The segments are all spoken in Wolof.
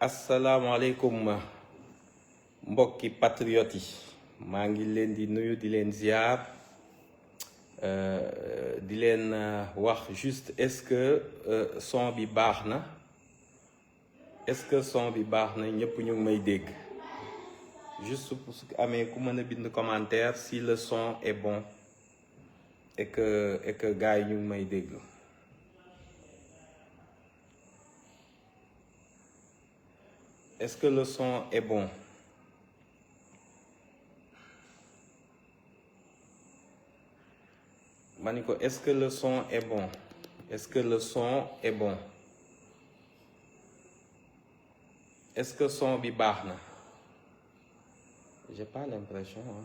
asalaamaaleykum mbokki patriote yi maa ngi leen di nuyu di leen ziar di leen wax juste est-ce que son bi baax na est-ce que son bi baax na ñëpp ñu ngi may dégg juste pour su amee ku mën a bind commentaire si le son est bon et que gars yi ñu ngi may dégg. Est-ce que le son est bon? Maniko, est-ce que le son est bon? Est-ce que le son est bon? Est-ce que son bi baax na? J'ai pas l'impression. Hein?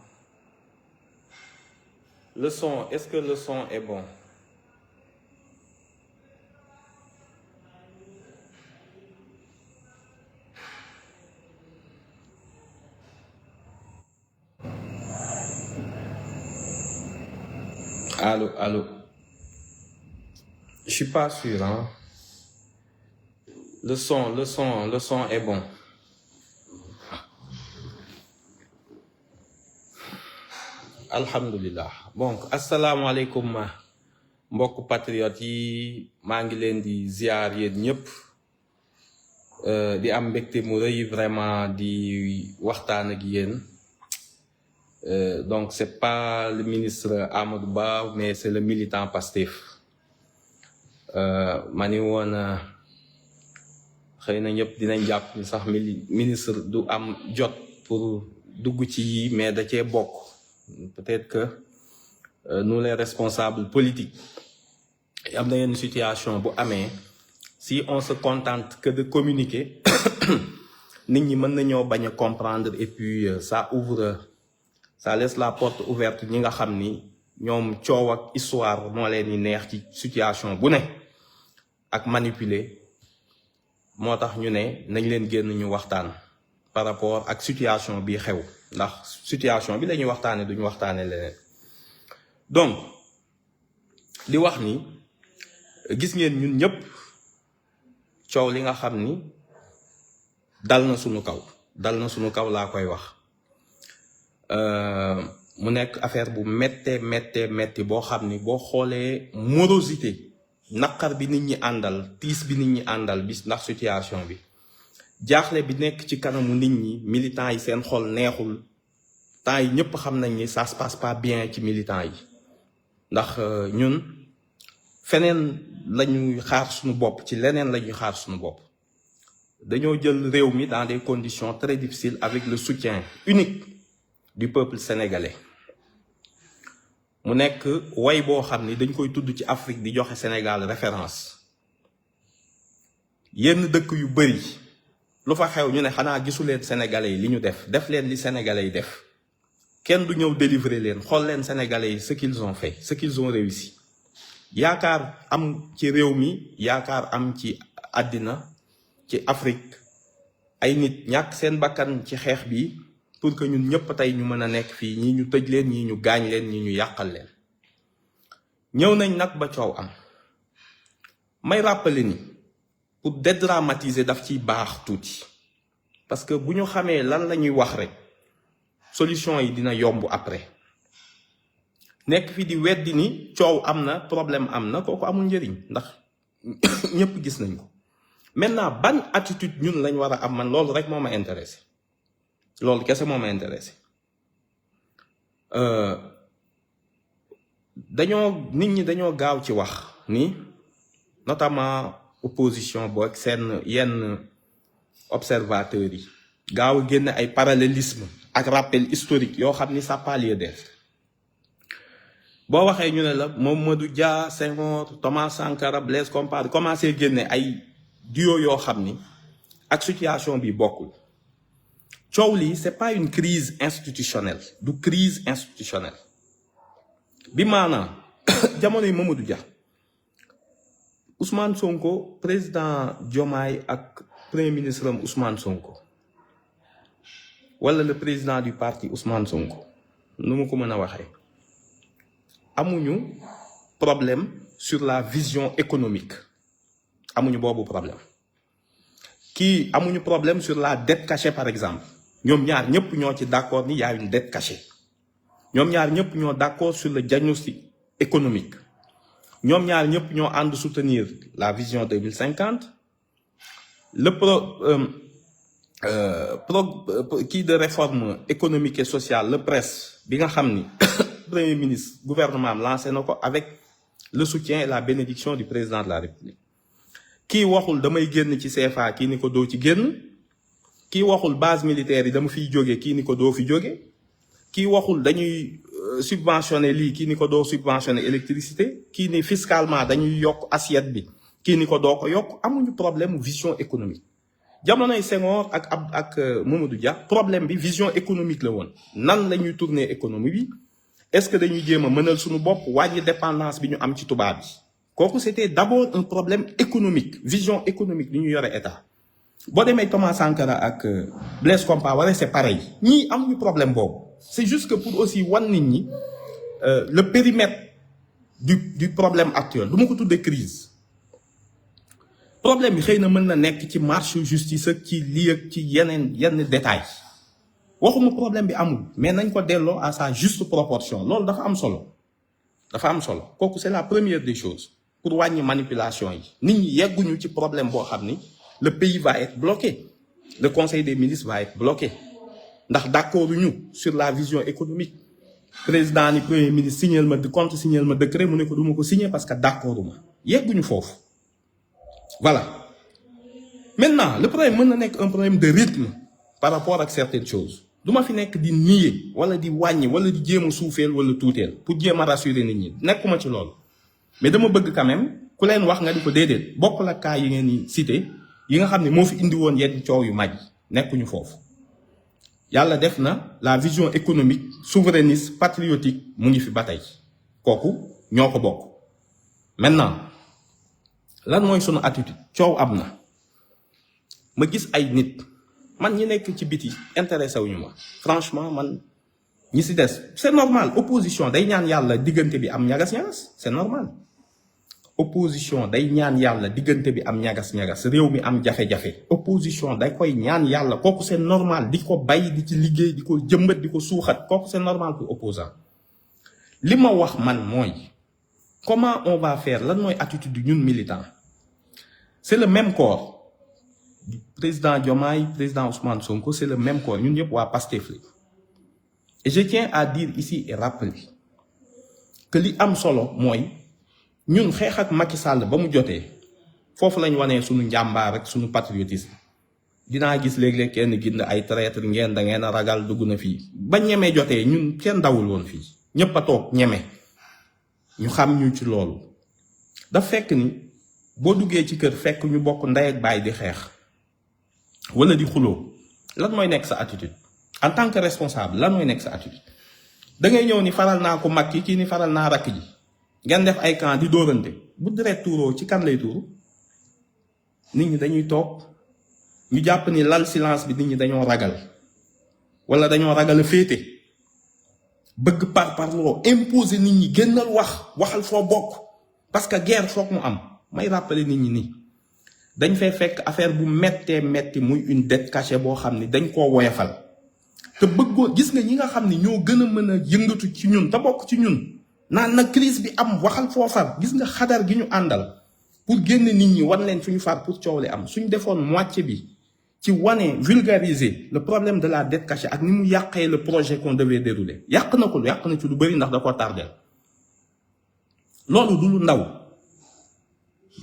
Le son, est-ce que le son est bon? Allô. Je suis pas sûr, hein. Le son est bon. Alhamdulillah. Bon, asalaamaaleykum mbokk patriote yi maa ngi leen di ziar yéen ñëpp di am mbégte mu rëy vraiment di waxtaan ak yéen. Donc c'est pas le ministre Amadou Ba mais c'est le militant Pastef ma ni woon xëy na ñëpp dinañ jàpp ni sax ministre du am jot pour dugg ci yi mais da cee bokk peut-être que nous les responsables politiques am na yenn situation bu amee si on se contente que de communiquer nit ñi mën nañoo bañ a comprendre et puis ça laisse la porte ouverte ñi nga xam ni ñoom coow ak histoire moo leen di neex ci situation bu ne ak manipuler moo tax ñu ne nañ leen génn ñu waxtaan par rapport ak situation bi xew ndax situation bi dañuy waxtaane duñu waxtaane leneen. Donc di wax ni gis ngeen ñun ñëpp coow li nga xam ni dal na suñu kaw laa koy wax. Mu nekk affaire bu méttee boo xam ni boo xoolee morosité naqar bi nit ñi àndal tiis bi nit ñi àndal bis ndax situation bi jaaxle bi nekk ci kanamu nit ñi militants yi seen xol neexul temps yi ñëpp xam nañ ni ça se passe pas bien ci militants yi ndax ñun feneen lañuy xaar suñu bopp ci leneen lañuy xaar suñu bopp dañoo jël réew mi dans des conditions très difficiles avec le soutien unique du peuple sénégalais mu nekk way boo xam ni dañ koy tudd ci Afrique di joxe Sénégal référence yenn dëkk yu bari lu fa xew ñu ne xanaa gisuleen sénégalais yi li ñu def leen li sénégalais yi def kenn du ñëw délivrer leen xool leen sénégalais yi ce qu'ils ont fait ce qu'ils ont réussi yaakaar am ci réew mi yaakaar am ci àddina ci Afrique ay nit ñàkk seen bakkan ci xeex bi pour que ñun ñëpp tey ñu mën a nekk fii ñii ñu tëj leen ñii ñu gaañ leen ñii ñu yàqal leen ñëw nañ nag ba coow am may rappeler ni pour dédramatiser daf ciy baax tuuti parce que bu ñu xamee lan la ñuy wax rek solution yi dina yomb après nekk fi di weddi ni coow am na problème am na kooku amul njëriñ ndax ñëpp gis nañ ko maintenant ban attitude ñun lañ war a am man loolu rek moo ma intéressé loolu kese moo ma intéressé nit ñi dañoo gaaw ci wax ni notamment opposition boog seen yenn observateurs yi gaaw a génne ay parallélisme ak rappel historique yoo xam ni ça n'a pas lieu d'être boo waxee ñu ne la Mamadou Dia Senghor Thomas Sankara Blaise Compaoré commencé génne ay duo yoo xam ni ak situation bi bokkul coow lii c'est pas une crise institutionnelle du crise institutionnelle bi maanaam jamono yi Mamadou Dia Ousmane Sonko président Diomaye ak premier ministre am Ousmane Sonko wala le président du parti Ousmane Sonko nu mu ko mën a waxee amuñu problème sur la vision économique amuñu boobu problème kii amuñu problème sur la dette cachée par exemple ñoom ñaar ñëpp ñoo ci d'accord ni y a une dette cachée ñoom ñaar ñëpp ñoo d'accord sur le diagnostic économique ñoom ñaar ñëpp ñoo ànd soutenir la vision 2050 kii de réforme économique et sociale le PRES bi nga xam ni premier ministre gouvernement am lancé na ko avec le soutien et la bénédiction du président de la République kii waxul damay génn ci CFA kii ni ko doo ci génn kii waxul base militaire yi dama fiy jóge kii ni ko doo fi jóge kii waxul dañuy subventionner lii kii ni ko doo subventionner électricité kii ni fiscalement dañuy yokk assiette bi kii ni ko doo ko yokk amuñu problème vision économique jamonoy Senghor ak Mamadou Dia problème bi vision économique la woon nan la ñuy tourner économie bi est-ce que dañuy jéem a mënal suñu bopp wàññi dépendance bi ñu am ci tubaab bi kooku c'était d'abord un problème économique vision économique bi ñu yore état boo demee Thomas Sankara ak Blaise Compaoré c'est pareil ñii amuñu problème boobu c'est juste que pour aussi wan nit ñi le périmètre du problème actuel du ma ko tuddee crise problème bi xëy na mën na nekk ci marche justice ak ci lii ak ci yenn détails waxuma problème bi amul mais nañ ko delloo à sa juste proportion loolu dafa am solo kooku c'est la première des choses pour wàññi manipulation yi nit ñi yegguñu ci problème boo xam ni le pays va être bloqué le conseil des ministres va être bloqué ndax d'accord ñu sur la vision économique président ni premier ministre signal ma décret mu ne ko duma ko signer parce que d'accord ma yegguñu foofu voilà maintenant le problème mën na nekk un problème de rythme par rapport ak certaines choses duma fi nekk di nier wala di wàññi wala di jéem a suufeel wala tuuteel pour jéem a rassurer nit ñi nekkuma ci loolu mais dama bëgg quand même ku leen wax nga di ko déedéet bokk la cas yi ngeen di cité yi nga xam ne moo fi indi woon yenn coow yu mag nekkuñu foofu yàlla def na la vision économique souverainiste patriotique mu ngi fi ba tey kooku ñoo ko bokk maintenant lan mooy sunu attitude coow am na ma gis ay nit man ñi nekk ci biti intéressé wuñu ma franchement man ñi si des c'est normal opposition day ñaan yàlla diggante bi am ñagas-ñagas c'est normal opposition day ñaan yàlla diggante bi am ñagas-ñagas réew mi am jafe-jafe opposition day koy ñaan yàlla kooku c'est normal di ko bay di ci liggéey di ko jëmbat di ko suuxat kooku c'est normal pour opposant li ma wax man mooy comment on va faire lan mooy attitude ñun militant c'est le même corps président Diomaye président Ousmane Sonko c'est le même corps ñun ñëpp waa Pastef la et je tiens à dire ici et rappeler que li am solo mooy ñun xeex ak Macky Sall ba mu jotee foofu lañ wanee suñu njàmbaar ak suñu patriotisme dinaa gis léeg-léeg kenn gind ay traître ngeen da ngeen a ragal dugg na fii ba ñemee jotee ñun kenn dawul woon fii ñëpp a toog ñeme ñu xam ñu ci loolu daf fekk ni boo duggee ci kër fekk ñu bokk ndey ak baay di xeex wala di xuloo lan mooy nekk sa attitude en tant que responsable lan mooy nekk sa attitude da ngay ñëw ni faral naa ko mag ki ni faral naa rakk ji ngeen def ay camp di dóorante bu deret tuuroo ci kan lay tuuru nit ñi dañuy toog ñu jàpp ni lal silence bi nit ñi dañoo ragal wala dañoo ragal a féete bëgg parloo imposer nit ñi génnal waxal foo bokk parce que guerre foog mu am may rappeler nit ñi nii dañ fay fekk affaire bu méttee métti muy une dette cachée boo xam ni dañ koo woyafal te bëggoo gis nga ñi nga xam ni ñoo gën a mën a yëngatu ci ñun te bokk ci ñun naan na crise bi am waxal foo far gis nga xadar gi ñu àndal pour génn nit ñi wan leen fi ñu far pour coow li am suñu defoon moitié bi ci wane vulgariser le problème de la dette cachée ak ni mu yàqee le projet qu'on devait dérouler yàq na ci lu bëri ndax da ko tardel loolu du lu ndaw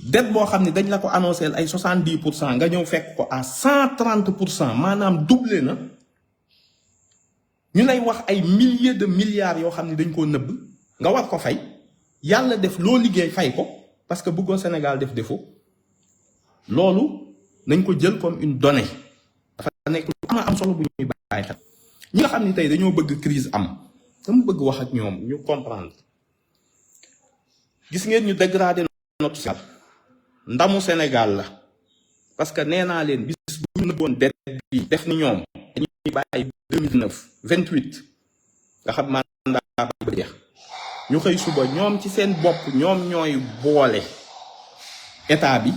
dette boo xam ne dañ la ko annoncé ay 70% nga ñëw fekk ko à 130% maanaam doublé na ñu lay wax ay milliers de milliards yoo xam ne dañ koo nëbb nga war ko fay yàlla def loo liggéey fay ko parce que bëggoo Sénégal def défaut loolu nañ ko jël comme une donnée dafa nekk lu am solo bu ñuy bàyyi xel ñi nga xam ne tey dañoo bëgg crise am dama bëgg wax ak ñoom ñu comprendre gis ngeen ñu dégrader notre Sénégal ndamu Sénégal la parce que nee naa leen bis bu ñu nëbboon dette bi def ni ñoom dañuy bàyyi 2029 28 nga xam mandat ba jeex ñu xëy suba ñoom ci seen bopp ñoom ñooy boole état bi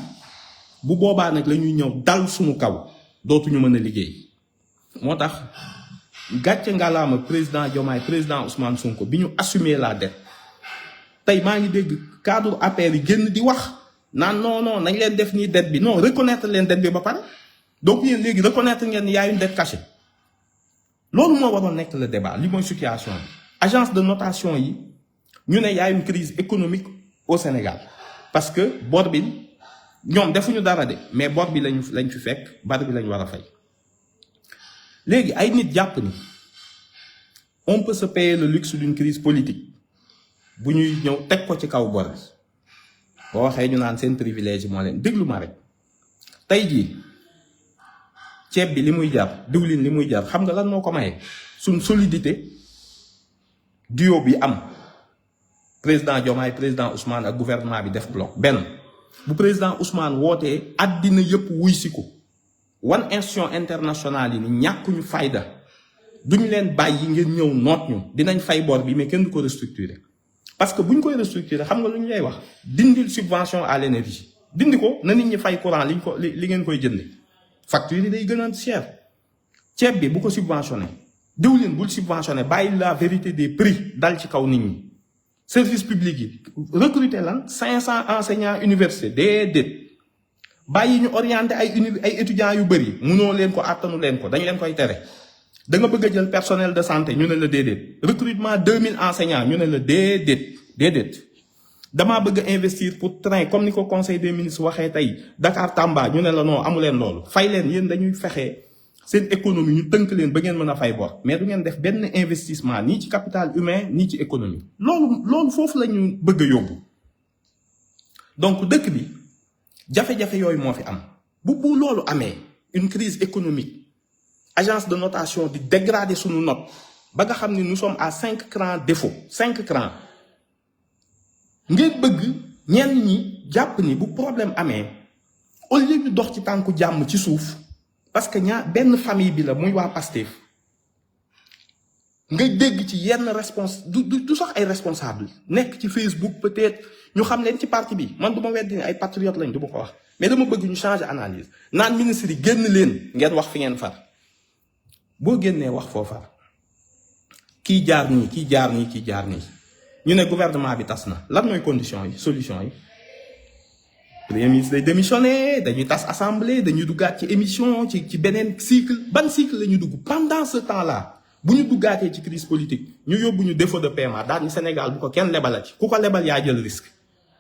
bu boobaa nag la ñuy ñëw dal suñu kaw dootuñu mën a liggéey moo tax gàcce ngalaama président Diomaye président Ousmane Sonko bi ñu assumer la dette tey maa ngi dégg cadre APR yi génn di wax naan non nañ leen def nii dette bi non reconnaître leen dette bi ba pare donc yéen léegi reconnaître ngeen ni y a une dette cachée loolu moo waroon nekk le débat li mooy situation bi agence de notation yi ñu ne y a une crise économique au Sénégal parce que bor bi ñoom defuñu dara de mais bor bi lañ fi fekk bor bi lañ war a fay léegi ay nit jàpp ni on peut se payer le luxe d'une crise politique bu ñuy ñëw teg ko ci kaw bor bi boo waxee ñu naan seen privilège moo leen déglu ma rek tey jii ceeb bi li muy jar diwlin li muy jar xam nga lan moo ko maye suñ solidité duo bi am président Diomaye président Ousmane ak gouvernement bi def bloc benn bu président Ousmane wootee àddina yëpp wuy si ko wan institution internationale yi ni ñàkkuñu fayda duñ leen bàyyi ngeen ñëw noot ñu dinañ fay bor bi mais kenn du ko restructurer parce que buñ koy restructurer xam nga lu ñu lay wax dindil subvention à l'énergie dindi ko na nit ñi fay courant li ngeen koy jënde facture yi day gën a cher ceeb bi bu ko subventionné diwlin bul subventionné bàyyi la vérité des prix dal ci kaw nit ñi service public yi recruter lan 500 enseignants université déedéet bàyyi ñu orienté ay étudiants yu bëri munoo leen ko àttanu leen ko dañ leen koy tere da nga bëgg a jël personnel de santé ñu ne la déedéet recrutement 2000 enseignants ñu ne la déedéet damaa bëgg a investir pour train comme ni ko conseil des ministres waxee tey Dakar Tamba ñu ne la non amu leen loolu fay leen yéen dañuy fexe seen économie ñu tënk leen ba ngeen mën a fay bor mais du ngeen def benn investissement nii ci capital humain nii ci économie loolu foofu la ñu bëgg a yóbbu donc dëkk bi jafe-jafe yooyu moo fi am bu loolu amee une crise économique agence de notation di dégrader suñu note ba nga xam ne nous sommes à 5 crans défaut 5 crans ngeen bëgg ñenn ñi jàpp ni bu problème amee au lieu ñu dox ci tànku jàmm ci suuf parce que benn famille bi la muy waa Pastef nga dégg ci yenn du sax ay responsable nekk ci Facebook peut-être ñu xam leen ci parti bi man du ma weddi ne ay patriotes lañ du ma ko wax mais dama bëgg ñu changer analyse naan ministre yi génn leen ngeen wax fi ngeen far boo génnee wax foo far kii jaar nii ñu ne gouvernement bi tas na lan mooy condition yi solution yi premier ministre day démissionné dañuy tas assemblée dañuy duggaat ci émission ci beneen cycle ban cycle la ñu dugg pendant ce temps là bu ñu duggaatee ci crise politique ñu yóbbu ñu défaut de paiement daal ni Sénégal bu ko kenn lebalati ku ko lebal yaa jël risque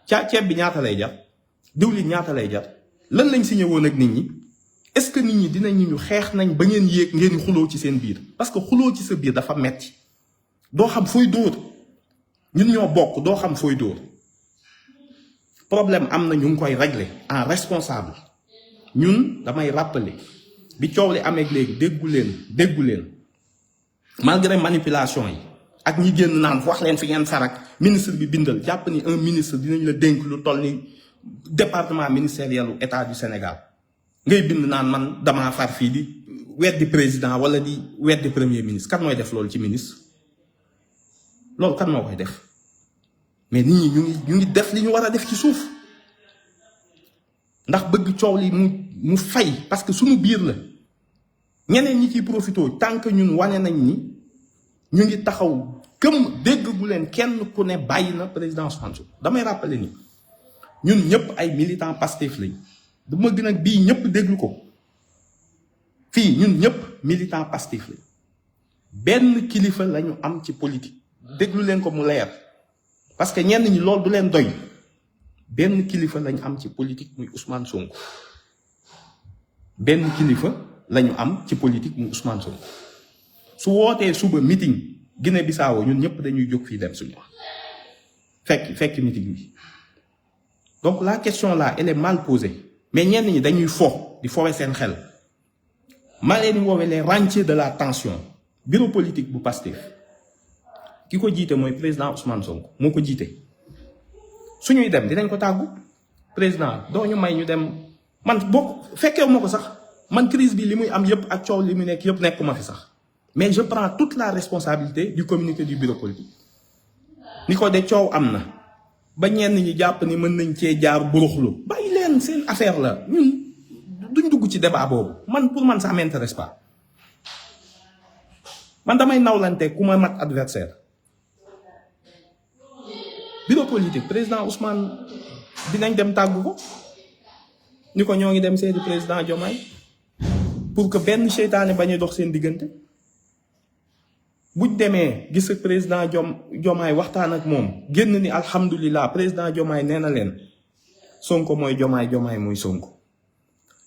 ceeb bi ñaata lay jar diwlin ñaata lay jar lan lañ signé woon ak nit ñi est-ce que nit ñi dinañu xeex nañ ba ngeen yéeg ngeen xuloo ci seen biir parce que xuloo ci sa biir dafa metti doo xam fooy dóor ñun ñoo bokk doo xam fooy dóor problème am na ñu ngi koy régler en responsable ñun damay rappeler bi coow li amee léegi déggu leen malgré manipulation yi ak ñi génn naan wax leen fi ngeen farak ministre bi bindal jàpp ni un ministre dinañ la dénk lu toll ni département ministériel état du Sénégal ngay bind naan man damaa far fii di weddi président wala di weddi premier ministre kan mooy def loolu ci ministre loolu kan moo koy def mais nit ñi ñu ngi def li ñu war a def ci suuf ndax bëgg coow li mu fay parce que suñu biir la ñeneen ñi ciy profité tant que ñun wane nañ ni ñu ngi taxaw këm dégg gu leen kenn ku ne bàyyi na président Ousmane Sonko damay rappeler ni ñun ñëpp ay militants Pastef lañ dama gën a bii ñëpp déglu ko fii ñun ñëpp militant Pastef lañ benn kilifa lañu am ci politique déglu leen ko mu leer parce que ñenn ñi loolu du leen doy benn kilifa lañu am ci politique muy Ousmane Sonko benn kilifa lañu am ci politique muy Ousmane Sonko su wootee suba meeting Guinée Bissau ñun ñëpp dañuy jóg fii dem suñu fekk meeting bi donc la question là elle est mal posée mais ñenn ñi dañuy di fowe seen xel maa leen woowee les rentiers de la tension bureau politique bu Pastef ki ko jiite mooy président Ousmane Sonko moo ko jiite suñuy dem dinañ ko tàggu président doo ñu may ñu dem man boo fekkee ma ko sax man crise bi li muy am yëpp ak coow li mu nekk yëpp nekkuma fi sax mais je prends toute la responsabilité du communiqué du bureau politique ni ko de coow am na ba ñenn ñi jàpp ni mën nañ cee jaar buruxlu bàyyi leen seen affaire la ñun duñ dugg ci débat boobu man pour man ça m'intéresse pas man damay nawlante ku ma mat adversaire bureau politique président Ousmane dinañ dem tàggu ko ni ko ñoo ngi dem seeti président Diomaye pour que benn seytaane bañ a dox seen diggante buñ demee gis ak président Diomaye waxtaan ak moom génn ni alhamdulilah président Diomaye nee na leen Sonko mooy Diomaye Diomaye mooy Sonko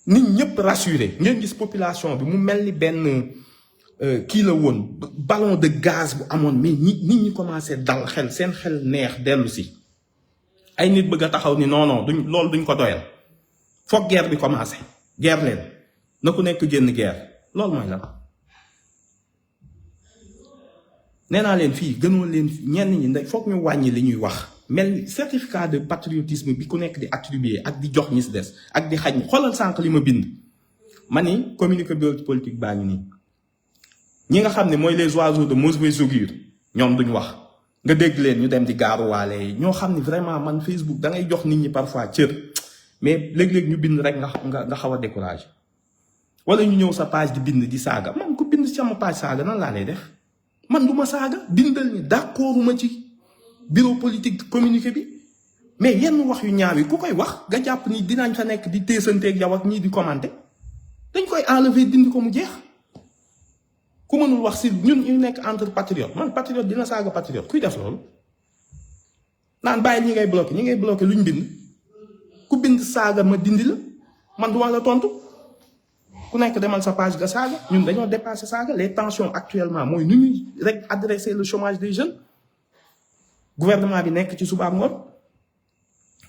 nit ñëpp rassuré ngeen gis population bi mu mel ni benn kii la woon ballon de gaz bu amoon mais nit ñi commencé dal xel seen xel neex dellu si ay nit bëgg a taxaw ni non loolu duñ ko doyal foog guerre bi commencé guerre leen na ku nekk génn guerre loolu mooy lan nee naa leen fii gënoo leen ñenn ñi ndax foog ñu wàññi li ñuy wax mel ni certificat de patriotisme bi ku nekk di attribuer ak di jox ñi si des ak di xañ xoolal sànq li ma bind ma ni communiqué de politique baa ngi nii ñi nga xam ne mooy les oiseaux de mauvais augure ñoom duñ wax nga dégg leen ñu dem di gaaruwaale yi ñoo xam ne vraiment man Facebook da ngay jox nit ñi parfois cër mais léeg-léeg ñu bind rek nga xaw a découragé wala ñu ñëw sa page di bind di saaga man ku bind sama page saaga nan laa lay def man du ma saaga bindal ni d'accorduma ci bureau politique communiqué bi mais yenn wax yu ñaaw yi ku koy wax nga jàpp ni dinañ fa nekk di teesanteeg yow ak ñii di commenter dañ koy enlever dindi ko mu jeex ku mënul wax si ñun ñu nekk entre patriote man patriote dina saaga patriote kuy def loolu naan bàyyi ñi ngay bloqué luñ bind ku bind saaga ma dindi la man duma la tontu ku nekk demal sa page nga saaga ñun dañoo dépassé saaga les tensions actuellement mooy nu ñuy rek adresser le chômage des jeunes gouvernement bi nekk ci suba ak ngoon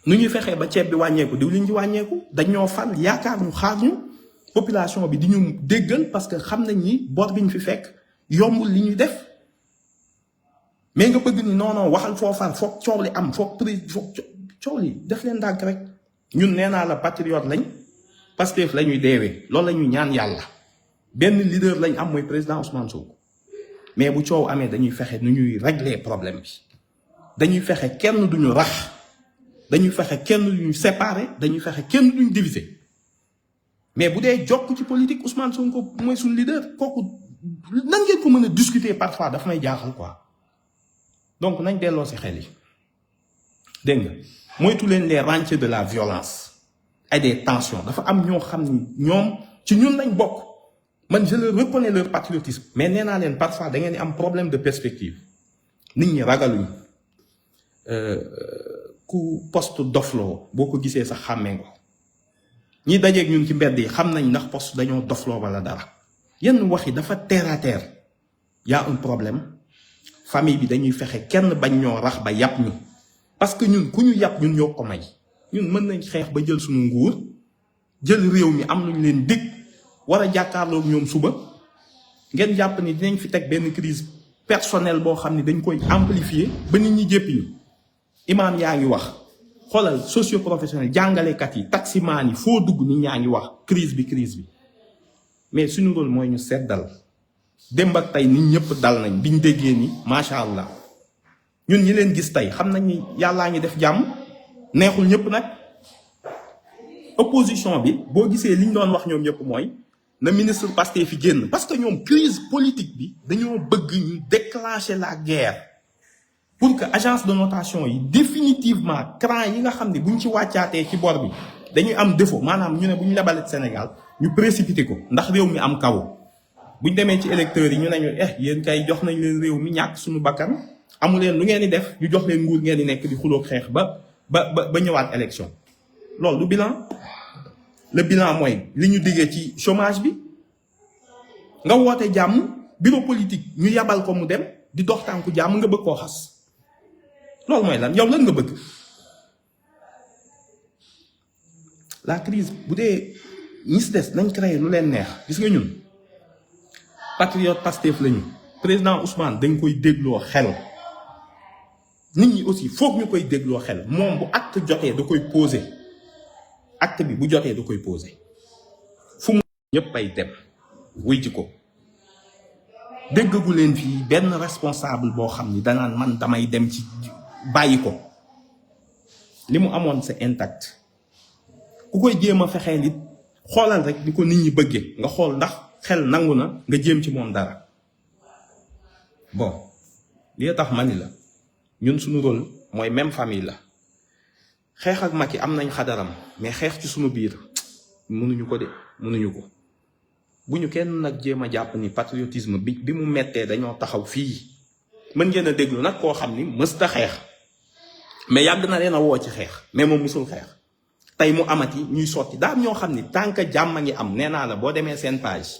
nu ñuy fexee ba ceeb bi wàññeeku diwlin ji wàññeeku dañoo fal yaakaar ñu xaar ñu population bi di ñu déggal parce que xam nañ ni bor bi ñu fi fekk yombul li ñuy def mais nga bëgg ni non waxal foofar foog coow li am foog coow li def leen ndànk rek ñun nee naa la patriote lañ Pastef la ñuy deewee loolu la ñuy ñaan yàlla benn leader lañ am mooy président Ousmane Sonko mais bu coow amee dañuy fexe nu ñuy régler problème bi dañuy fexe kenn duñu rax dañuy fexe kenn duñu séparer dañuy fexe kenn duñu diviser mais bu dee jokk ci politique Ousmane Sonko mooy suñu leader kooku nan ngeen ko mën a discuter parfois daf may jaaxal quoi donc nañ delloo si xel yi dégg nga moytu leen les rentiers de la violence et des tensions dafa am ñoo xam ni ñoom ci ñun lañ bokk man je leur reconnais leur patriotisme mais nee naa leen parfois da ngeen di am problème de perspective nit ñi ragaluñ ku poste dofloo boo ko gisee sax xàmmee ko ñi dajeeg ñun ci mbedd yi xam nañ ndax poste dañoo dofloo wala dara yenn wax yi dafa terre à terre y a un problème famille bi dañuy fexe kenn bañ ñoo rax ba yàpp ñu parce que ñun ku ñu yàpp ñun ñoo ko may ñun mën nañ xeex ba jël suñu nguur jël réew mi am luñ leen dig war a jàkkaarloog ñoom suba ngeen jàpp ni dinañ fi teg benn crise personnel boo xam ne dañ koy amplifier ba nit ñi jéppi ñu imaam yaa ngi wax xoolal socio professionnel jàngalekat yi taximaan yi foo dugg nit ñaa ngi wax crise bi mais suñu rôle mooy ñu seddal démb ak tey nit ñëpp dal nañ biñ déggee ni macha allah ñun ñi leen gis tey xam nañ ni yàllaa ngi def jàmm neexul ñëpp nag opposition bi boo gisee liñ doon wax ñoom ñëpp mooy na ministre Pastef fi génn parce que ñoom crise politique bi dañoo bëgg ñu déclencher la guerre pour que agence de notation yi définitivement cran yi nga xam ne buñ ci wàccaatee ci bor bi dañuy am défaut maanaam ñu ne bu ñu lebalee Sénégal ñu précipité ko ndax réew mi am kaw buñ demee ci électeurs yi ñu nañu yéen kay jox nañ leen réew mi ñàkk suñu bakkan amu leen lu ngeen di def ñu jox leen nguur ngeen di nekk di xuloo xeex ba ñëwaat élection loolu du bilan le bilan mooy li ñu diggee ci chômage bi nga woote jàmm bureau politique ñu yabal ko mu dem di dox tànku jàmm nga bëgg koo xas loolu mooy lan yow lan nga bëgg la crise bu dee ñi si des nañ créé lu leen neex gis nga ñun patriote Pastef lañu président Ousmane dañ koy dégloo xel nit ñi aussi foog ñu koy dégloo xel moom bu acte jotee da koy posé acte bi bu jotee da koy posé fu mu ñëpp ay dem wuy ci ko déggagu leen fii benn responsable boo xam ni danaan man damay dem ci bàyyi ko li mu amoon c'est intact ku koy jéem a fexee nit xoolal rek di ko nit ñi bëggee nga xool ndax xel nangu na nga jéem ci moom dara bon li tax ma ni la ñun suñu rôle mooy même famille la xeex ak Macky am nañ xadaram mais xeex ci suñu biir mënuñu ko de mënuñu ko bu ñu kenn nag jéem a jàpp ni patriotisme bi mu mettee dañoo taxaw fii mën ngeen a déglu nag koo xam ni mësta xeex mais yàgg na leen a woo ci xeex mais moom musul xeex tey mu amati ñuy sotti daa am ñoo xam ni tant que jàmm a ngi am nee naa la boo demee seen page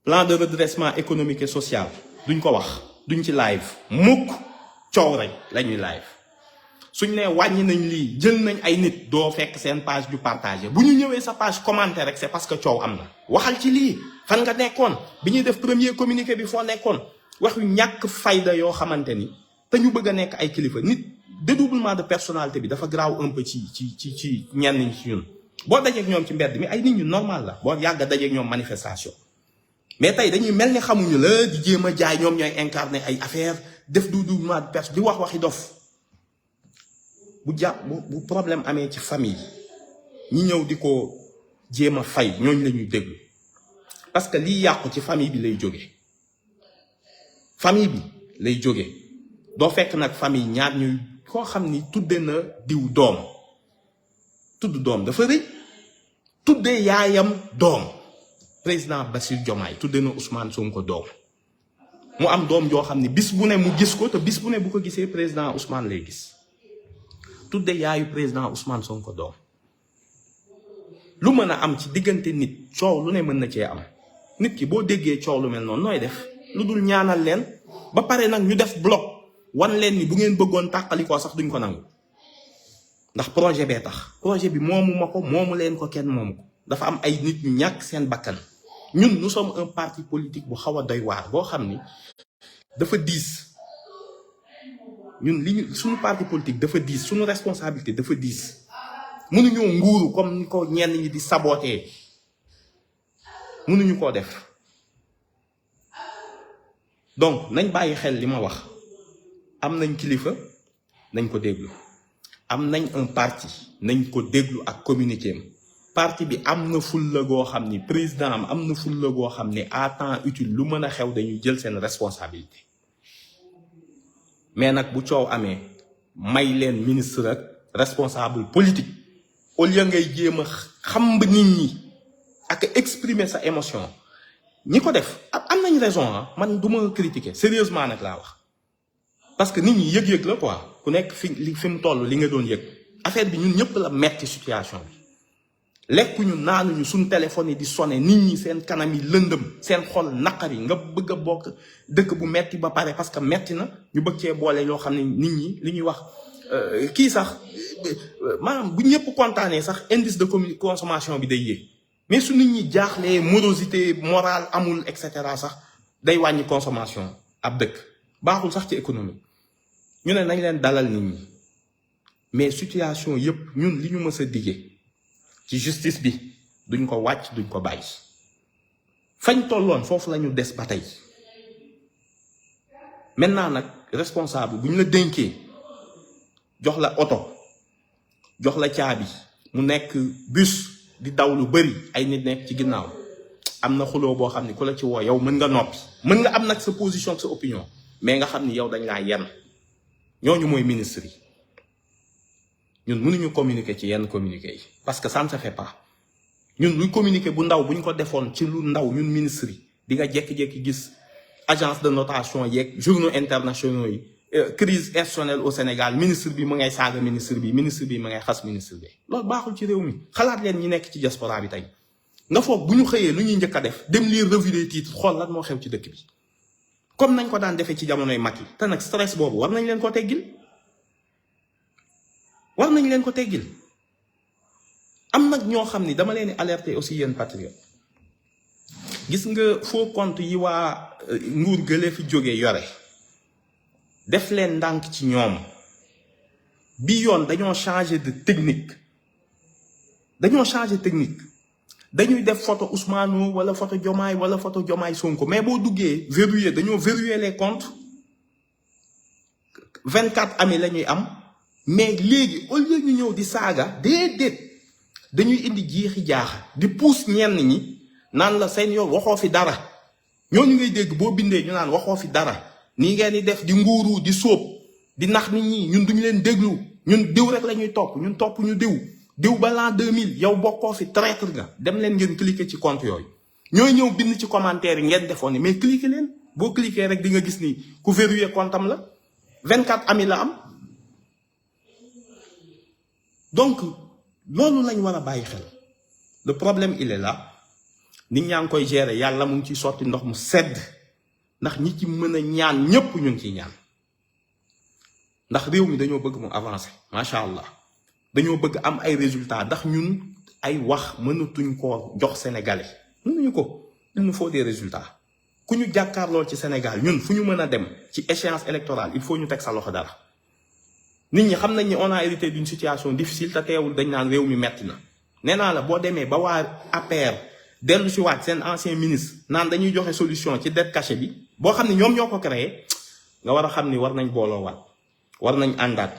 plan de redressement économique et social duñ ko wax duñ ci live mukk coow rek lañuy live suñ ne wàññi nañ lii jël nañ ay nit doo fekk seen page du partagé bu ñu ñëwee sa page commenté rek c'est parce que coow am na waxal ci lii fan nga nekkoon bi ñuy def premier communiqué bi foo nekkoon wax yu ñàkk fayda yoo xamante ni te ñu bëgg a nekk ay kilifa nit dédoublement de personnalité bi dafa graaw un peu ci ñenn ñi ci ñun boo dajeek ñoom ci mbedd mi ay nit ñu normal la boo yàgg dajeek ñoom manifestation mais tey dañuy mel ni xamuñu la di jéem a jaay ñoom ñooy incarner ay affaire def dédoublement de personne di wax waxi dof bu problème amee ci famille ñi ñëw di ko jéem a fay ñooñu la ñuy déglu parce que lii yàqu ci famille bi lay jóge doo fekk nag famille ñaar ñuy koo xam ni tudde na diw doom tudd doom dafa rëy tudde yaayam doom président Bassirou Diomaye tudde na Ousmane Sonko doom mu am doom joo xam ni bis bu ne mu gis ko te bis bu ne bu ko gisee président Ousmane lay gis tudde yaayu président Ousmane Sonko doom lu mën a am ci diggante nit coow lu ne mën na cee am nit ki boo déggee coow lu mel noonu nooy def lu dul ñaanal leen ba pare nag ñu def bloc wan leen ni bu ngeen bëggoon tàqalikoo sax duñ ko nangu ndax projet bee tax projet bi moomu ma ko moomu leen ko kenn moomu ko dafa am ay nit ñu ñàkk seen bakkan ñun nous sommes un parti politique bu xaw a doy waar boo xam ni dafa diis ñun suñu parti politique dafa diis suñu responsabilité dafa diis mënuñoo nguuru comme ni ko ñenn ñi di saboter mënuñu koo def donc nañ bàyyi xel li ma wax am nañ kilifa nañ ko déglu am nañ un parti nañ ko déglu ak communiqué am parti bi am na fulla goo xam ni président am na fulla goo xam ni à temps utile lu mën a xew dañuy jël seen responsabilité mais nag bu coow amee may leen ministre ak responsable politique au lieu ngay jéem a xamb nit ñi ak exprimer sa émotion ñi ko def am nañ raison man du ma critiquer sérieusement nag laa wax parce que nit ñi yëg-yëg la quoi ku nekk fi mu toll li nga doon yëg affaire bi ñun ñëpp la metti situation bi lekkuñu naanuñu suñ téléphone yi di sonné nit ñi seen kanam yi lëndëm seen xol naqari nga bëgg a bokk dëkk bu metti ba pare parce que metti na ñu bëgg cee boole yoo xam ne nit ñi li ñuy wax kii sax maanaam bu ñëpp kontaanee sax indice de consommation bi day yéeg mais su nit ñi jaaxlee morosité morale amul et cetera sax day wàññi consommation ab dëkk baaxul sax ci économie ñu ne nañ leen dalal nit ñi mais situation yépp ñun li ñu mës a diggee ci justice bi duñ ko wàcc duñ ko bàyyi fañ tolloon foofu lañu des ba tey maintenant nag responsable bu ñu la dénkee jox la oto jox la caabi mu nekk bus di daw lu bari ay nit nekk ci ginnaaw am na xuloo boo xam ne ku la ci woo yow mën nga noppi mën nga am nag sa position sa opinion mais nga xam ni yow dañ laa yenn ñooñu mooy ministre yi ñun mënuñu communiquer ci yenn communiquer yi parce que ça ne se fait pas ñun luy communiquer bu ndaw bu ñu ko defoon ci lu ndaw ñun ministre yi di nga jékki-jékki gis agence de notation yeeg journaux internationaux yi crise institutionnelle au Sénégal ministre bi mu ngay saaga ministre bi mu ngay xas ministre bi loolu baaxul ci réew mi xalaat leen ñi nekk ci diaspora bi tey nga foog bu ñu xëyee lu ñuy njëkk a def dem lire revue des titres xool lan moo xew ci dëkk bi comme nañ ko daan defee ci jamonoy mag yi te nag stress boobu war nañ leen ko teggil am nag ñoo xam ni dama leen di alerter aussi yéen patriote gis nga faux compte yi waa nguur gële fi jógee yore def leen ndànk ci ñoom bi yoon dañoo changer de technique dañuy def photo Ousmane wala photo Diomaye wala photo Diomaye Sonko mais boo duggee dañoo verrouiller les comptes 24 amis la ñuy am mais léegi au lieu ñu ñëw di saaga déedéet dañuy indi jiixi jaaxa di pousse ñenn ñi naan la seen yoon waxoo fi dara ñooñu ngay dégg boo bindee ñu naan waxoo fi dara nii ngeen di def di nguuru di sóob di nax nit ñi ñun duñu leen déglu ñun diw rek la ñuy topp ñun topp ñu diw ba l'an 2000 yow bokkoo fi traître nga dem leen ngeen cliquer ci compte yooyu ñooy ñëw bind ci commentaire yi ngeen defoon ni mais cliquer leen boo cliquer rek di nga gis ni ku verrouiller compte am la 24 amis la am donc loolu lañ war a bàyyi xel le problème il est là nit ñaa ngi koy gérer yàlla mu ngi ciy sotti ndox mu sedd ndax ñi ci mën a ñaan ñépp ñu ngi ciy ñaan ndax réew mi dañoo bëgg mu avancer macha allah dañoo bëgg am ay résultats ndax ñun ay wax mënatuñ koo jox sénégalais mënuñu ko il nous faut des résultats ku ñu jàkkaarloo ci Sénégal ñun fu ñu mën a dem ci échéance électorale il faut ñu teg sa loxo dara nit ñi xam nañ ni on a hérité d'une situation difficile te teewul dañ naan réew mi metti na nee naa la boo demee ba waa APR dellu si waat seen ancien ministre naan dañuy joxe solution ci dette cachée bi boo xam ne ñoom ñoo ko créé nga war a xam ni war nañ booloo waat war nañ àndaat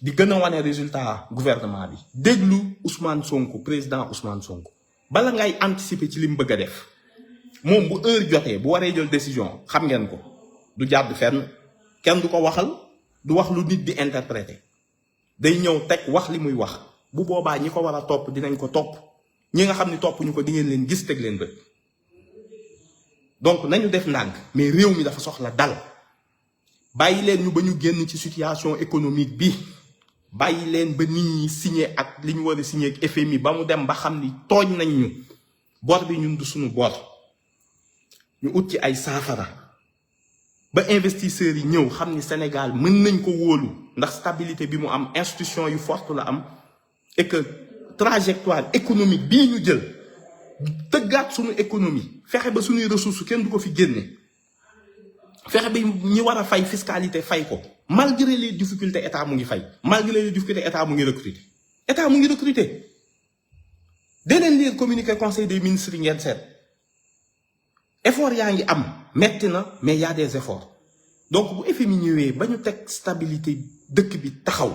di gën a wane résultat gouvernement bi déglu Ousmane Sonko président Ousmane Sonko bala ngay anticiper ci li mu bëgg a def moom bu heure jotee bu waree jël décision xam ngeen ko du jàdd fenn kenn du ko waxal du wax lu nit di interpréter day ñëw teg wax li muy wax bu boobaa ñi ko war a topp dinañ ko topp ñi nga xam ni topp ñu ko di ngeen leen gis teg leen bët donc nañu def ndànk mais réew mi dafa soxla dal bàyyi leen ñu ba ñu génn ci situation économique bi bàyyi leen ba nit ñi signé ak li ñu war a signé ak FMI ba mu dem ba xam ni tooñ nañ ñu bor bi ñun du suñu bor ñu ut ci ay saafara ba investisseurs yi ñëw xam ni Sénégal mën nañ ko wóolu ndax stabilité bi mu am institution yu forte la am et que trajectoire économique bii ñu jël tëggaat suñu économie fexe ba suñuy ressources kenn du ko fi génne fexe ba ñi war a fay fiscalité fay ko malgré les difficultés état mu ngi fay malgré les difficultés état mu ngi recruter dee leen lire communiqué conseil des ministres yi ngeen seet effort yaa ngi am metti na mais y a des efforts donc bu FMI ñëwee ba ñu teg stabilité dëkk bi taxaw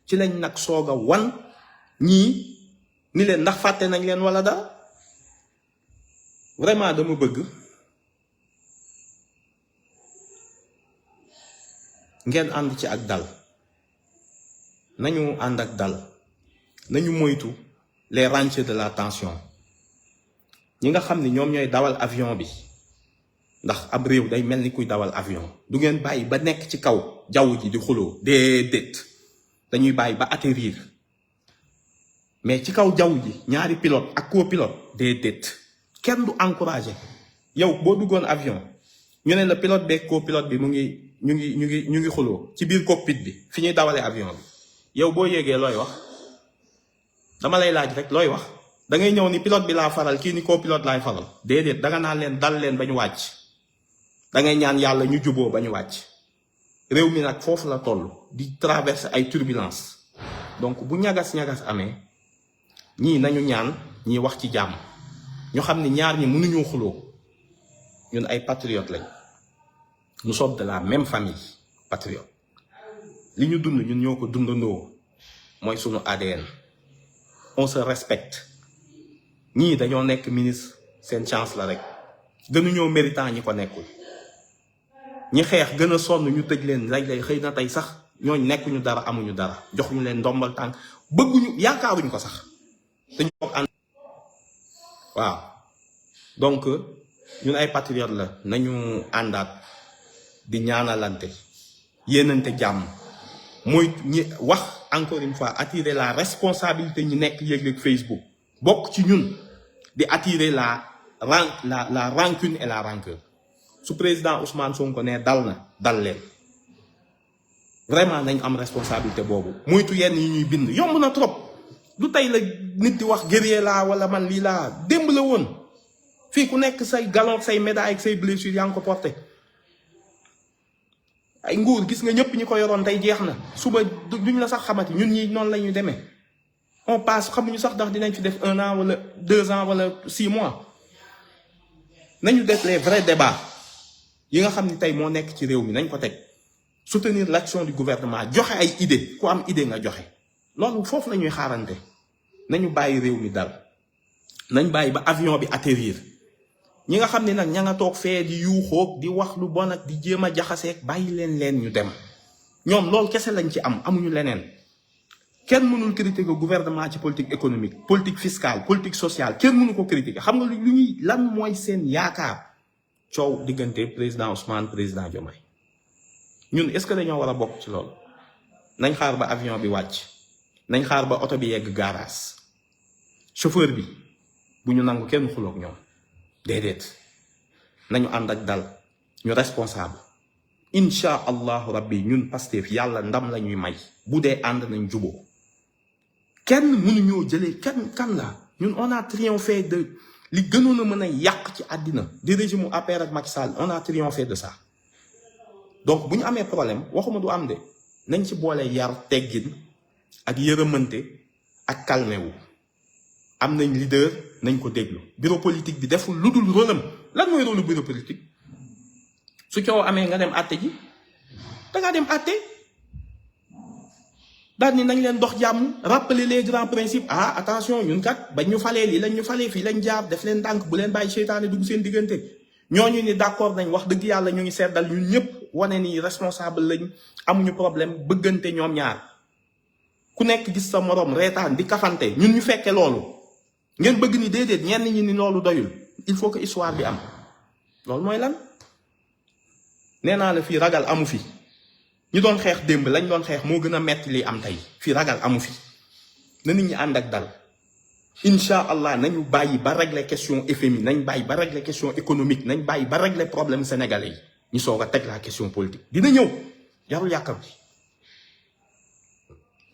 ci lañ nag soog a wan ñii ni leen ndax fàtte nañ leen wala dara vraiment dama bëgg ngeen ànd ci ak dal nañu ànd ak dal nañu moytu les rentiers de la tension ñi nga xam ni ñoom ñooy dawal avion bi ndax ab réew day mel ni kuy dawal avion du ngeen bàyyi ba nekk ci kaw jaww ji di xuloo déedéet dañuy bàyyi ba atterrir mais ci kaw jaww ji ñaari pilote ak copilote déedéet kenn du encouragé yow boo duggoon avion ñu ne la pilote beeg copilote bi ñu ngi xuloo ci biir cockpit bi fi ñuy dawalee avion bi yow boo yéegee looy wax dama lay laaj rek looy wax da ngay ñëw ni pilote bi laa faral kii ni copilote laay faral déedéet danga naan leen dal leen ba ñu wàcc da ngay ñaan yàlla ñu juboo ba ñu wàcc réew mi nag foofu la toll di traverser ay turbulences donc bu ñagas-ñagas amee ñii nañu ñaan ñii wax ci jàmm ñu xam ni ñaar ñi mënuñoo xuloo ñun ay patriotes lañ nous sommes de la même famille patriote li ñu dund ñun ñoo ko dundandoo mooy sunu ADN on se respecte ñii dañoo nekk ministre seen chance la rek gënuñoo méritant ñi ko nekkul ñi xeex gën a sonn ñu tëj leen lay xëy na tey sax ñooñ nekkuñu dara amuñu dara jox ñu leen ndombal tànk bëgguñu yaakaaruñ ko sax dañu ko ànd waaw donc ñun ay patriotes la nañu àndaat di ñaanalante yéenante jàmm mooy ñi wax encore une fois attirer la responsabilité ñi nekk yëg-yëg Facebook bokk ci ñun di attirer la rancune et la rancœur su président Ousmane Sonko ne dal na dal leen vraiment nañ am responsabilité boobu moytu yenn yi ñuy bind yomb na trop du tey la nit di wax guerrier laa wala man lii laa démb la woon fii ku nekk say galon say médaille ak say blessures yaa ngi ko porté ay nguur gis nga ñëpp ñi ko yoroon tey jeex na suba duñ la sax xamati ñun ñi noonu la ñuy demee on passe xamuñu sax ndax dinañ fi def 1 an wala 2 ans wala 6 mois nañu def les vrais débats yi nga xam ni tey moo nekk ci réew mi nañ ko teg soutenir l'action du gouvernement joxe ay idée ku am idée nga joxe loolu foofu la ñuy xaarante nañu bàyyi réew mi dal nañ bàyyi ba avion bi atterrir ñi nga xam ne nag ña nga toog fee di yuuxoog di wax lu bon ak di jéem a jaxaseeg bàyyi leen ñu dem ñoom loolu kese lañ ci am amuñu leneen kenn mënul critiquer gouvernement ci politique économique politique fiscale politique sociale kenn mënu ko critiquer xam nga lu ñuy lan mooy seen yaakaar coow diggante président Ousmane président Diomaye ñun est-ce que dañoo war a bokk ci loolu nañ xaar ba avion bi wàcc nañ xaar ba oto bi yegg garage chauffeur bi bu ñu nangu kenn xuloog ñoom déedéet nañu ànd ak dal ñu responsable incha allahu rabbi ñun Pastef yàlla ndam la ñuy may bu dee ànd nañ juboo kenn mënuñoo jëlee kan la ñun on a triomphé de li gënoon a mën a yàq ci àddina di régime u APR ak Macky Sall on a triomphé de ça donc bu ñu amee problème waxuma du am de nañ ci boole yar teggin ak yërëmante ak calmé wu am nañ leader nañ ko déglu bureau politique bi deful lu dul rôlam lan mooy rôlu bureau politique su coow amee nga dem àtte ji dangaa dem àtte daal ni nañ leen dox jàmm rappeler les grands principes attention ñun kat bañ ñu falee lii lañ ñu falee fii lañ jaar def leen ndànk bu leen bàyyi seytaane dugg seen diggante ñooñu ni d'accord nañ wax dëgg yàlla ñu ngi seddal ñun ñëpp wane ni responsable lañ amuñu problème bëggante ñoom ñaar ku nekk gis sa morom reetaan di kafante ñun ñu fekke loolu ngeen bëgg ni déedéet ñenn ñi ni loolu doyul il faut que histoire bi am loolu mooy lan nee naa la fii ragal amu fi ñu doon xeex démb lañ doon xeex moo gën a metti li am tey fii ragal amu fi na nit ñi ànd ak dal incha allah nañu bàyyi ba régler question FMI nañ bàyyi ba régler question économique nañ bàyyi ba régler problème sénégalais yi ñu soog a teg la question politique dina ñëw jarul yàkkam ci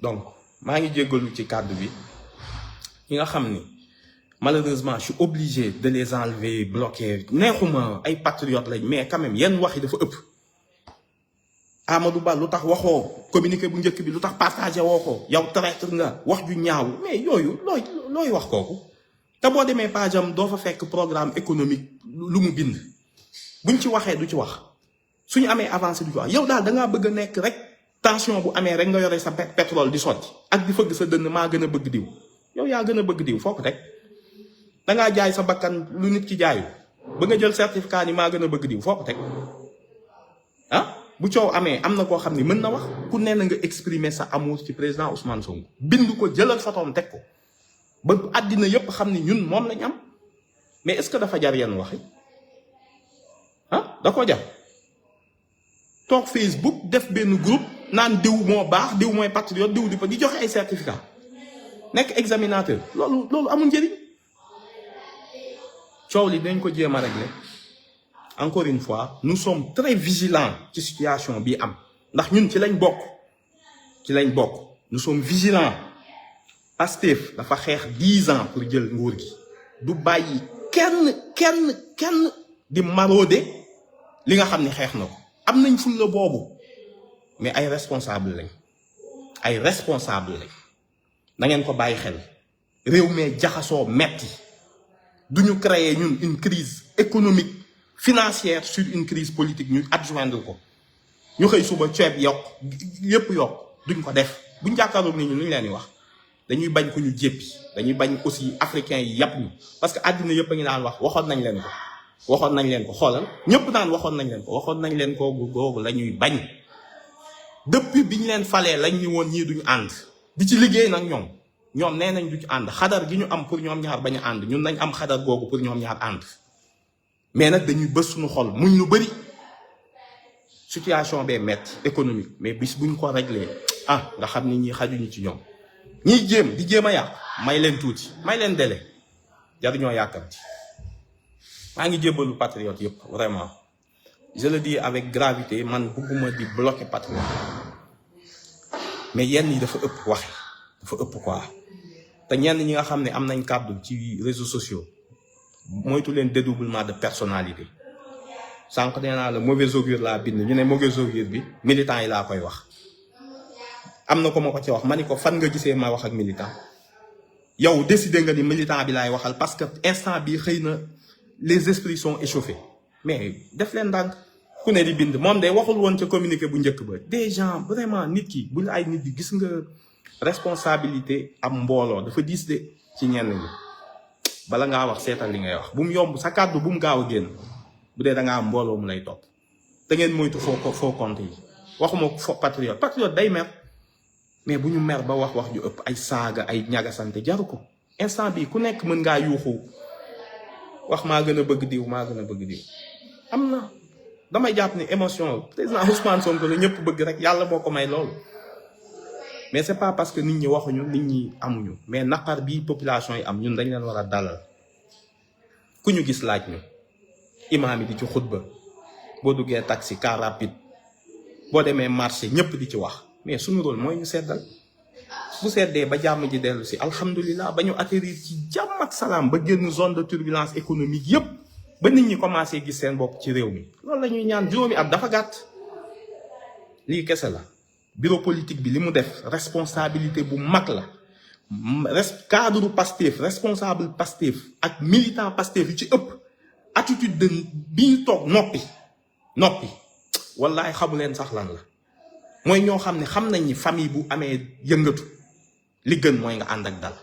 donc maa ngi jéggalu ci kàddu bi ñi nga xam ni malheureusement je suis obligé de les enlever bloquer neexuma ay patriotes lañ mais quand même yenn wax yi dafa ëpp Amadou Ba lu tax waxoo communiqué bu njëkk bi lu tax partagé woo ko yow traître nga wax ju ñaaw mais yooyu looy wax kooku te boo demee page am doo fa fekk programme économique lu mu bind buñ ci waxee du ci wax suñu amee avancé du ci wax yow daal dangaa bëgg a nekk rek tension bu amee rek nga yore sa pétrole di sotti ak di fëgg sa dënn maa gën a bëgg diw yow yaa gën a bëgg diw foo ko teg dangaa jaay sa bakkan lu nit ki jaayu ba nga jël certificat ni maa gën a bëgg diw foo ko teg bu coow amee am na koo xam ni mën na wax ku ne na nga exprimer sa amour ci président Ousmane Sonko bind ko jëlal photoom teg ko ba àddina yépp xam ni ñun moom lañ am mais est-ce que dafa jar yenn waxi da ko jar toog Facebook def benn groupe naan diw moo baax diw mooy patriote diw di joxe ay certificat nekk examinateur loolu amul njëriñ coow li dañ ko jéem a régler encore une fois nous sommes très vigilants ci situation bi am ndax ñun ci lañ bokk nous sommes vigilants Pastef dafa xeex 10 ans pour jël nguur gi du bàyyi kenn di marauder li nga xam ni xeex na ko am nañ fulla boobu mais ay responsable lañ na ngeen ko bàyyi xel réew mee jaxasoo metti duñu créer ñun une crise économique financière sur une crise politique ñu adjoindre ko ñu xëy suba ceeb yokk yépp yokk duñ ko def buñ jàkkaarloog nit ñi lu ñu leen di wax dañuy bañ ko ñu jéppi dañuy bañ aussi africains yi yàpp ñu parce que àddina yëpp a ngi naan wax waxoon nañ leen ko xoolal ñëpp naan waxoon nañ leen ko googu la ñuy bañ depuis bi ñu leen falee lañ ñu woon ñii duñu ànd di ci liggéey nag ñoom nee nañ du ci ànd xadar gi ñu am pour ñoom ñaar bañ a ànd ñun nañ am xadar googu pour ñoom ñaar ànd mais nag dañuy bës suñu xol muñ lu bëri situation bee metti économique mais bis buñ ko réglé nga xam ni ñi xajuñu ci ñoom ñiy jéem a yàq may leen tuuti may leen délai jaruñoo yàkkamti maa ngi jébbalu patriote yëpp vraiment je le dis avec gravité man bëgguma di bloquer patriote mais yenn yi dafa ëpp waxe dafa ëpp quoi te ñenn ñi nga xam ne am nañ kàddu ci réseaux sociaux moytu leen dédoublement de personnalité sànq nee naa la mauvais augure laa bind ñu ne mauvais augure bi militant yi laa koy wax am na ko ma ko ci wax ma ni ko fan nga gisee ma wax ak militant yow décidé nga ni militant bi laay waxal parce que instant bi xëy na les esprits sont échauffés mais def leen ndànk ku ne di bind moom de waxul woon ca communiqué bu njëkk ba des gens vraiment nit ki bu ay nit di gis nga responsabilité am mbooloo dafa diis de ci ñenn ñi bala ngaa wax seetal li ngay wax bu mu yomb sa kàddu bu mu gaaw a génn bu dee da ngaa am mbooloo mu lay topp te ngeen moytu foo compte yi waxuma fo patriote day mer mais bu ñu mer ba wax ju ëpp ay saaga ay ñagasante jaru ko instant bi ku nekk mën ngaa yuuxu wax maa gën a bëgg diw am na damay jàpp ni émotion président Ousmane Sonko la ñëpp bëgg rek yàlla moo ko may loolu mais c'est pas parce que nit ñi waxuñu nit ñi amuñu mais naqar bi population yi am ñun dañ leen war a dalal ku ñu gis laaj ñu imaam yi di ci xutba boo duggee taxi car rapide boo demee marché ñëpp di ci wax mais suñu rôle mooy ñu seddal bu seddee ba jàmm ji dellu si alhamdulilah ba ñu atterrir ci jàmm ak salaam ba génn zone de turbulence économique yépp ba nit ñi commencé gis seen bopp ci réew mi loolu la ñuy ñaan juróomi at dafa gàtt lii kese la bureau politique bi li mu def responsabilité bu mag la cadre Pastef responsable Pastef ak militant Pastef yu ci ëpp attitude de bi ñu toog noppi wallaay xamu leen sax lan la mooy ñoo xam ne xam nañ ni famille bu amee yëngatu li gën mooy nga ànd ak dal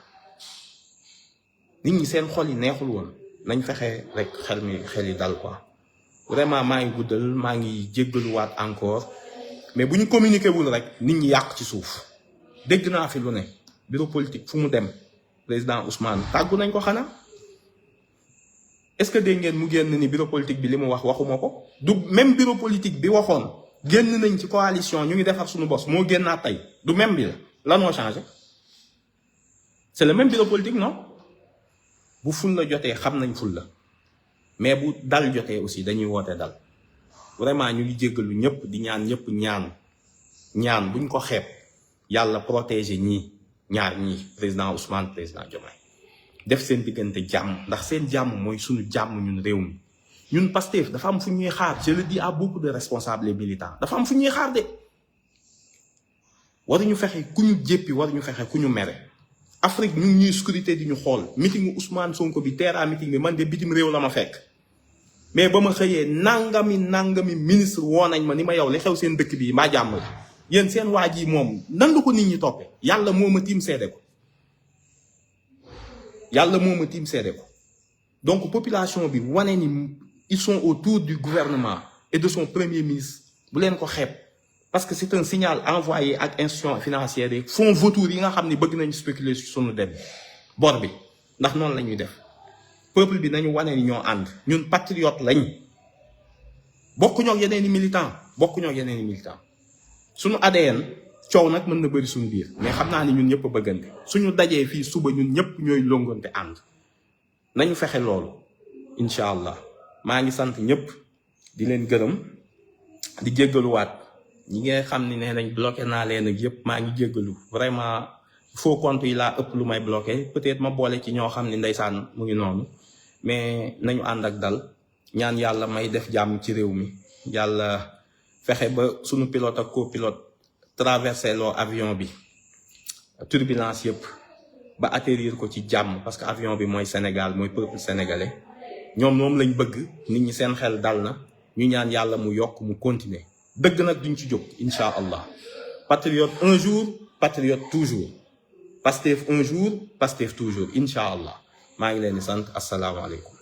nit ñi seen xol yi neexul woon nañ fexe rek xel yi dal quoi vraiment maa ngi guddal maa ngi jéggaluwaat encore mais bu ñu communiqué wul rek nit ñi yàq ci suuf dégg naa fi lu ne bureau politique fu mu dem président Ousmane tàggu nañ ko xanaa est-ce que dégg ngeen mu génn ni bureau politique bi li mu waxuma ko du même bureau politique bi waxoon génn nañ ci coalition ñu ngi defar suñu bos moo génnaat tey du même bi la moo changé c'est le même bureau politique non bu ful la jotee xam nañ ful la mais bu dal jotee aussi dañuy woote dal vraiment ñu ngi jéggalu ñëpp di ñaan ñëpp ñaan buñ ko xeeb yàlla protéger ñaar ñii président Ousmane président Diomaye def seen diggante jàmm ndax seen jàmm mooy suñu jàmm ñun réew mi ñun Pastef dafa am fu ñuy xaar je le dis à beaucoup de responsables et militants dafa am fu ñuy xaar de waruñu fexe ku ñu jéppi waruñu fexe ku ñu mere Afrique ñu ngi ñuy scruter di ñu xool meeting Ousmane Sonko bi teera meeting bi man de bitim réew la ma fekk mais ba ma xëyee nangami ministre woo nañ ma ni ma yow li xew seen dëkk bi mbaa jàmm la yéen seen waa ji moom nan la ko nit ñi toppee yàlla moo ma tiim seede ko donc population bi wane ni ils sont autour du gouvernement et de son premier ministre bu leen ko xeeb parce que c'est un signal envoyé ak institution financière yi fonds vautours yi nga xam ne bëgg nañu spéculer sur sunu dem bor bi ndax noonu la ñuy def peuple bi nañu wane ni ñoo ànd ñun patriote lañ bokkuñoo ak yeneen i militant suñu ADN coow nag mën na bëri suñu biir mais xam naa ni ñun ñëpp a bëggante suñu dajee fii suba ñun ñëpp ñooy longonte ànd nañu fexe loolu incha allah maa ngi sant ñëpp di leen gërëm di jéggaluwaat ñi nga xam ne nee nañ bloqué naa leen ak yëpp maa ngi jéggalu vraiment faux compte yi laa ëpp lu may bloqué peut-être ma boole ci ñoo xam ne ndeysaan mu ngi noonu mais nañu ànd ak dal ñaan yàlla may def jàmm ci réew mi yàlla fexe ba sunu pilote ak copilote traversé loo avion bi turbulence yëpp ba atterrir ko ci jàmm parce que avion bi mooy Sénégal mooy peuple sénégalais ñoom moom lañ bëgg nit ñi seen xel dal na ñu ñaan yàlla mu yokk mu continuer dëgg nag duñ ci jóg incha allah patriote un jour patriote toujours Pastef un jour Pastef toujours incha allah maa ngi leen di sant asalaamaaleykum